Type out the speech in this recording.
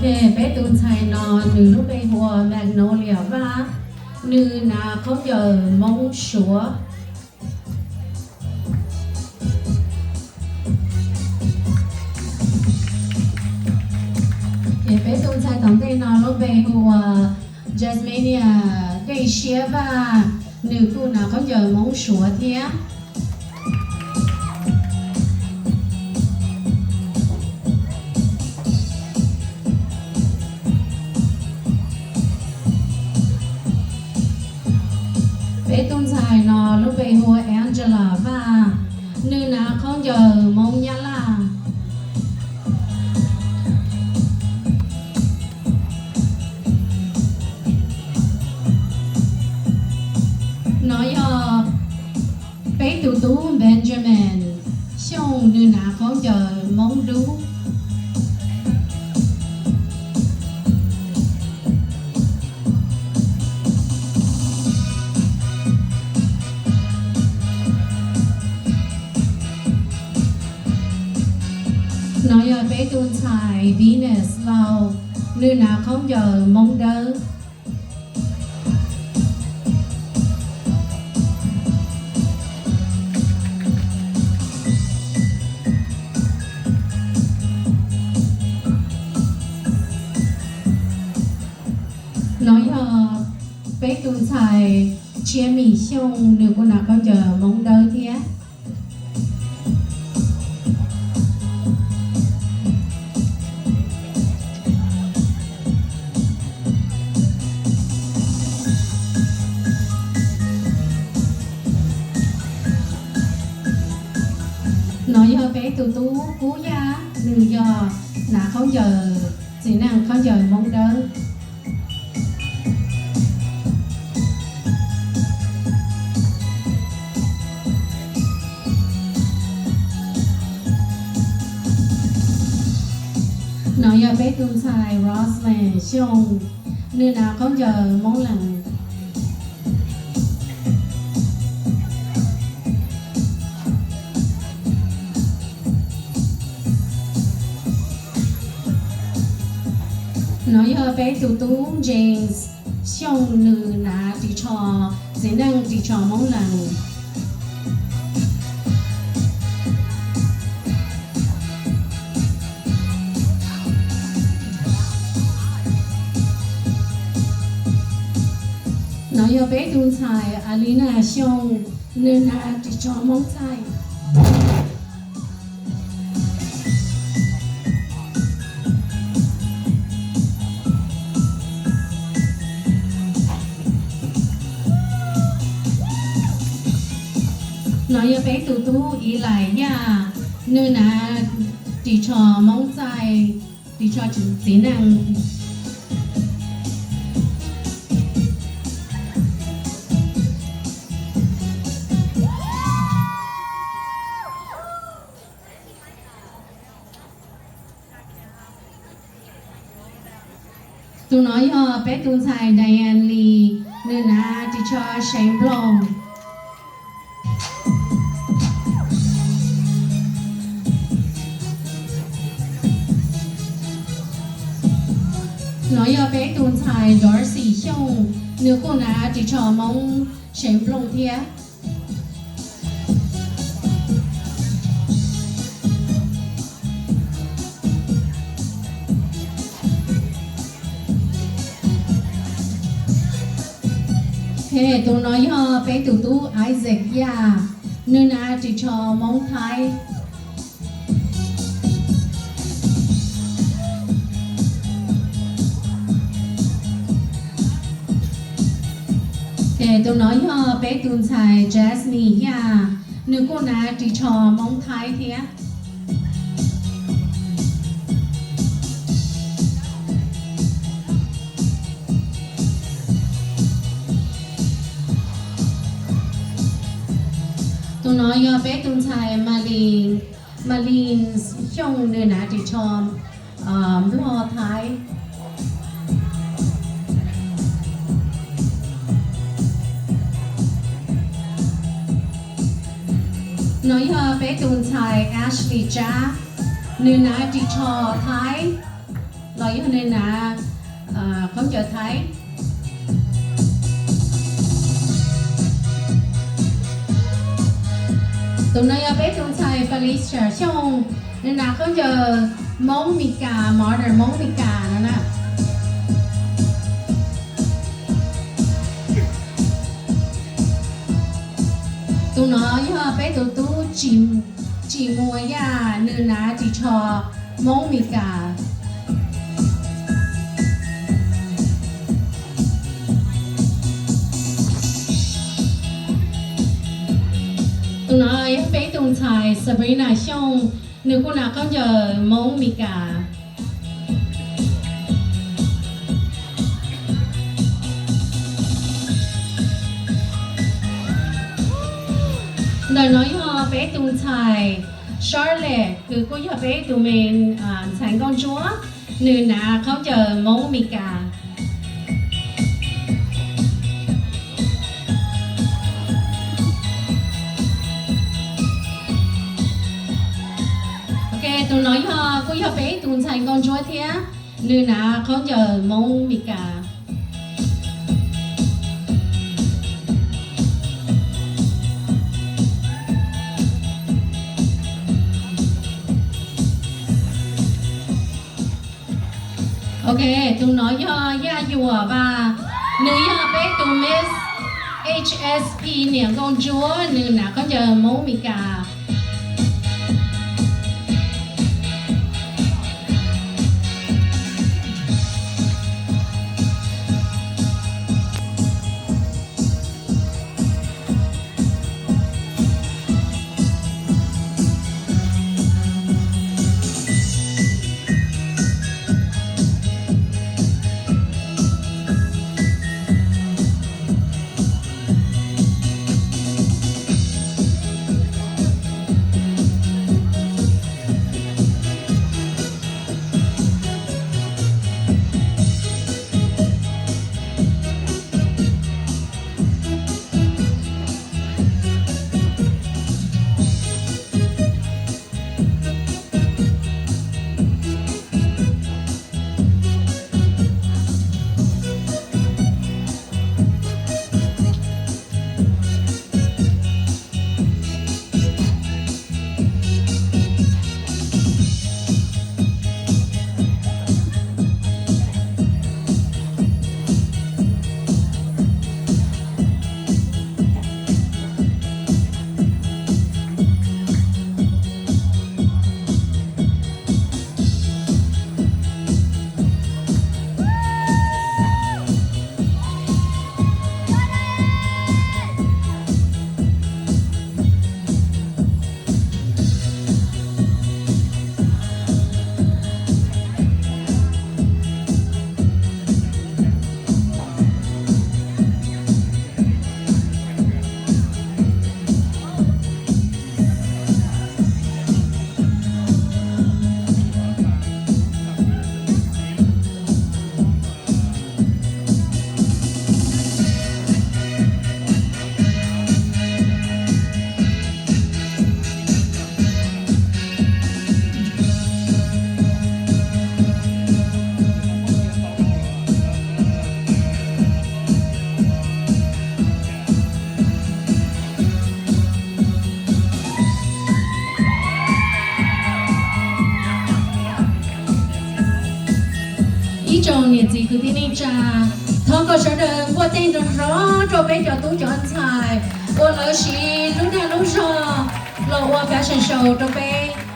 Peb tus ntxhais no nws lub npe hu ua Magnolia Vaj, nws hnav khaub ncaws Hmoob Suav. Peb tus ntxhais tom ntej no lub npe hu ua Jasmine Dej Siab Vaj, nws kuj hnav khaub ncaws Hmoob Suav thiab. Peb tus ntxhais no lub npe hu ua Angela Vaj, nws hnav khaub ncaws Hmoob Nyab Laj. No yog peb tus tub Benjamin Xyooj, nws hnav khaub ncaws Hmoob Dub. No yog peb tus ntxhais Venus Lauj, nws hnav khaub ncaws Hmoob Dawb. No yog peb tus ntxhais Tshiab Mim Xyooj, nws kuj hnav khaub ncaws Hmoob Dawb thiab. No yog peb tus tub Kub Yaj, nws yog hnav khaub ncaws, txiv neej khaub ncaws Hmoob Dawb. No yog peb tus ntxhais Roslyn Xyooj, nws hnav khaub ncaws Hmoob Lees. No yog peb tus tub James Xyooj, nws hnav ris tsho, txiv neej ris tsho Hmoob Lees. No yog peb tus ntxhais Alina Xyooj, nws hnav ris tsho Hmoob Txaij. No yog peb tus tub Ilais Yaj, nws hnav ris tsho Hmoob Txaij, ris tsho txiv neej. Tus no yog peb tus ntxhais Diane Lee, nws hnav ris tsho seev nplooj. No yog peb tus ntxhais Dorothy Xyooj, nws kuj hnav ris tsho Hmoob seev nplooj thiab. Tus no yog peb tus tub Isaac Yaj, nws hnav ris tsho Hmoob Thaib. Tus no yog peb tus ntxhais Jasmine Yaj, nws kuj hnav ris tsho Hmoob Thaib thiab. Tus no yog peb tus ntxhais Malin, Malin Xyooj, nws hnav ris tsho nplog Thaib. No yog peb tus ntxhais Ashley Tsab, nws hnav ris tsho Thaib. los yog nws hnav khaub ncaws Thaib. Tus no yog peb tus ntxhais Felicia Xyooj, nws hnav khaub ncaws Hmoob Mes Kas, modern Hmoob Mes Kas no na. Tus no yog peb tus tub Tsim Muas Yaj, nws hnav ris tsho Hmoob Mes Kas. Tus no yog peb tus ntxhais Sabrina Xyooj, nws kuj hnav khaub ncaws Hmoob Mes Kas. Ntawm no yog peb tus ntxhais Charlotte, nws kuj yog peb tus me ntxhais nkauj ntsuab, nws hnav khaub ncaws Hmoob Mes Kas. Ok, tus no yog kuj yog peb tus ntxhais nkauj ntsuab thiab, nws hnav khaub ncaws Hmoob Mes Kas. Ok, tus no yog Yaj Yuam Vaj, nws yog peb tus Miss H S P niam nkauj ntsuab, nws hnav khaub ncaws Hmoob Mes Kas. Ib tsoom niam txiv kwv tij neej tsa, thov kom sawv daws npuaj teg nrov nrov rau peb cov tub cov ntxhais uas lawv siv lub dag lub zog los ua fashion show rau peb.